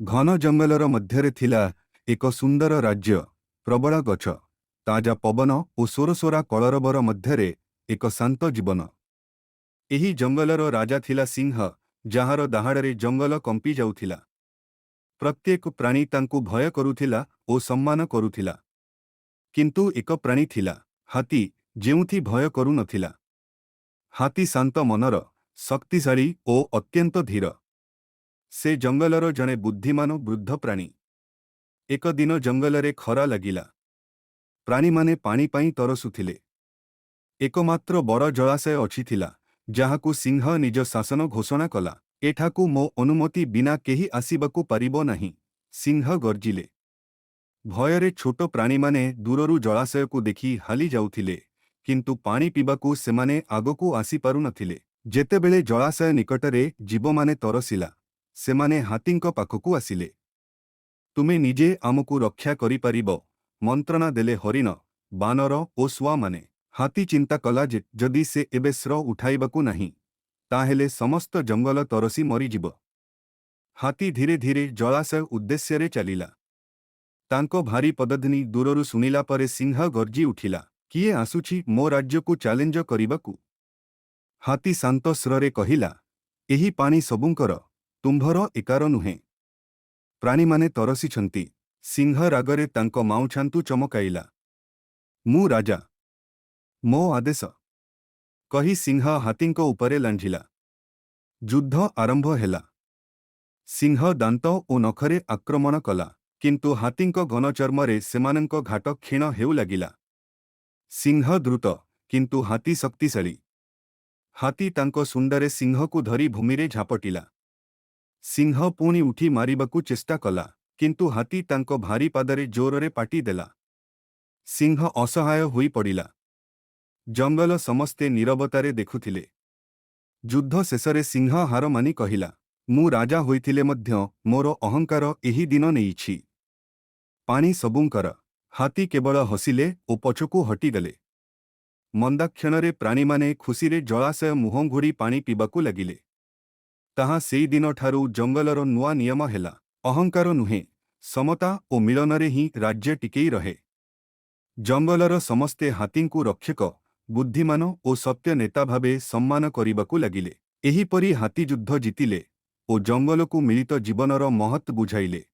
ଘନ ଜଙ୍ଗଲର ମଧ୍ୟରେ ଥିଲା ଏକ ସୁନ୍ଦର ରାଜ୍ୟ, ପ୍ରବଳ ଗଛ, ତାଜା ପବନ ଓ ସୋରସୋରା କଳରବର ମଧ୍ୟରେ ଏକ ଶାନ୍ତ ଜୀବନ। ଏହି ଜଙ୍ଗଲର ରାଜା ଥିଲା ସିଂହ, ଯାହାର ଦାହାଡ଼ରେ ଜଙ୍ଗଲ କମ୍ପି ଯାଉଥିଲା। ପ୍ରତ୍ୟେକ ପ୍ରାଣୀ ତାଙ୍କୁ ଭୟ କରୁଥିଲା ଓ ସମ୍ମାନ କରୁଥିଲା। କିନ୍ତୁ ଏକ ପ୍ରାଣୀ ଥିଲା, ହାତୀ, ଯେଉଁଥି ଭୟ କରୁନଥିଲା। ହାତୀ ଶାନ୍ତ ମନର, ଶକ୍ତିଶାଳୀ ଓ ଅତ୍ୟନ୍ତ ଧୀର। ସେ ଜଙ୍ଗଲର ଜଣେ ବୁଦ୍ଧିମାନ ବୃଦ୍ଧ ପ୍ରାଣୀ। ଏକ ଦିନ ଜଙ୍ଗଲରେ ଖରା ଲାଗିଲା। ପ୍ରାଣୀମାନେ ପାଣି ପାଇଁ ତରସୁଥିଲେ। ଏକମାତ୍ର ବଡ଼ ଜଳାଶୟ ଅଛି ଥିଲା, ଯାହାକୁ ସିଂହ ନିଜ ଶାସନ ଘୋଷଣା କଲା। "ଏଠାକୁ ମୋ ଅନୁମତି ବିନା କେହି ଆସିବାକୁ ପାରିବ ନାହିଁ," ସିଂହ ଗର୍ଜିଲେ। ଭୟରେ ଛୋଟ ପ୍ରାଣୀମାନେ ଦୂରରୁ ଜଳାଶୟକୁ ଦେଖି ହାଲି ଯାଉଥିଲେ, କିନ୍ତୁ ପାଣି ପିଇବାକୁ ସେମାନେ ଆଗକୁ ଆସିପାରୁନଥିଲେ। ଯେତେବେଳେ ଜଳାଶୟ ନିକଟରେ ଜୀବମାନେ ତରସିଲା, ସେମାନେ ହାତୀଙ୍କ ପାଖକୁ ଆସିଲେ। "ତୁମେ ନିଜେ ଆମକୁ ରକ୍ଷା କରିପାରିବ," ମନ୍ତ୍ରଣା ଦେଲେ ହରିଣ, ବାନର ଓ ଶୁଆମାନେ। ହାତୀ ଚିନ୍ତା କଲା ଯେ ଯଦି ସେ ଏବେ ସ୍ୱର ଉଠାଇବାକୁ ନାହିଁ, ତାହେଲେ ସମସ୍ତ ଜଙ୍ଗଲ ତରସି ମରିଯିବ। ହାତୀ ଧୀରେ ଧୀରେ ଜଳାଶୟ ଉଦ୍ଦେଶ୍ୟରେ ଚାଲିଲା। ତାଙ୍କ ଭାରୀ ପଦଧ୍ୱନି ଦୂରରୁ ଶୁଣିଲା ପରେ ସିଂହ ଗର୍ଜି ଉଠିଲା, "କିଏ ଆସୁଛି ମୋ ରାଜ୍ୟକୁ ଚ୍ୟାଲେଞ୍ଜ କରିବାକୁ?" ହାତୀ ଶାନ୍ତ ସ୍ୱରରେ କହିଲା, "ଏହି ପାଣି ସବୁଙ୍କର, ତୁମ୍ଭର ଏକାର ନୁହେଁ। ପ୍ରାଣୀମାନେ ତରସିଛନ୍ତି।" ସିଂହ ରାଗରେ ତାଙ୍କ ମାଉଁଛାନ୍ତୁ ଚମକାଇଲା। "ମୁଁ ରାଜା। ମୋ ଆଦେଶ।" କହି ସିଂହ ହାତୀଙ୍କ ଉପରେ ଲାଞ୍ଝିଲା। ଯୁଦ୍ଧ ଆରମ୍ଭ ହେଲା। ସିଂହ ଦାନ୍ତ ଓ ନଖରେ ଆକ୍ରମଣ କଲା, କିନ୍ତୁ ହାତୀଙ୍କ ଘନ ଚର୍ମରେ ସେମାନଙ୍କ ଘାତ କ୍ଷୀଣ ହେଉ ଲାଗିଲା। ସିଂହ ଦ୍ରୁତ, କିନ୍ତୁ ହାତୀ ଶକ୍ତିଶାଳୀ। ହାତୀ ତାଙ୍କ ଶୁଣ୍ଡରେ ସିଂହକୁ ଧରି ଭୂମିରେ ଝାପଟିଲା। ସିଂହ ପୁଣି ଉଠି ମାରିବାକୁ ଚେଷ୍ଟା କଲା, କିନ୍ତୁ ହାତୀ ତାଙ୍କ ଭାରୀ ପାଦରେ ଜୋରରେ ପାଟି ଦେଲା। ସିଂହ ଅସହାୟ ହୋଇପଡ଼ିଲା। ଜଙ୍ଗଲ ସମସ୍ତେ ନୀରବତାରେ ଦେଖୁଥିଲେ। ଯୁଦ୍ଧ ଶେଷରେ ସିଂହ ହାର ମାନି କହିଲା, "ମୁଁ ରାଜା ହୋଇଥିଲେ ମଧ୍ୟ ମୋର ଅହଙ୍କାର ଏହି ଦିନ ନେଇଛି। ପାଣି ସବୁଙ୍କର।" ହାତୀ କେବଳ ହସିଲେ ଓ ପଛକୁ ହଟିଗଲେ। ମନ୍ଦାକ୍ଷଣରେ ପ୍ରାଣୀମାନେ ଖୁସିରେ ଜଳାଶୟ ମୁହଁ ଘୋଡ଼ି ପାଣି ପିଇବାକୁ ଲାଗିଲେ। ତାହା ସେଇଦିନଠାରୁ ଜଙ୍ଗଲର ନୂଆ ନିୟମ ହେଲା, ଅହଙ୍କାର ନୁହେଁ, ସମତା ଓ ମିଳନରେ ହିଁ ରାଜ୍ୟ ଟିକେଇ ରହେ। ଜଙ୍ଗଲର ସମସ୍ତେ ହାତୀଙ୍କୁ ରକ୍ଷକ, ବୁଦ୍ଧିମାନ ଓ ସତ୍ୟ ନେତା ଭାବେ ସମ୍ମାନ କରିବାକୁ ଲାଗିଲେ। ଏହିପରି ହାତୀ ଯୁଦ୍ଧ ଜିତିଲେ ଓ ଜଙ୍ଗଲକୁ ମିଳିତ ଜୀବନର ମହତ୍ ବୁଝାଇଲେ।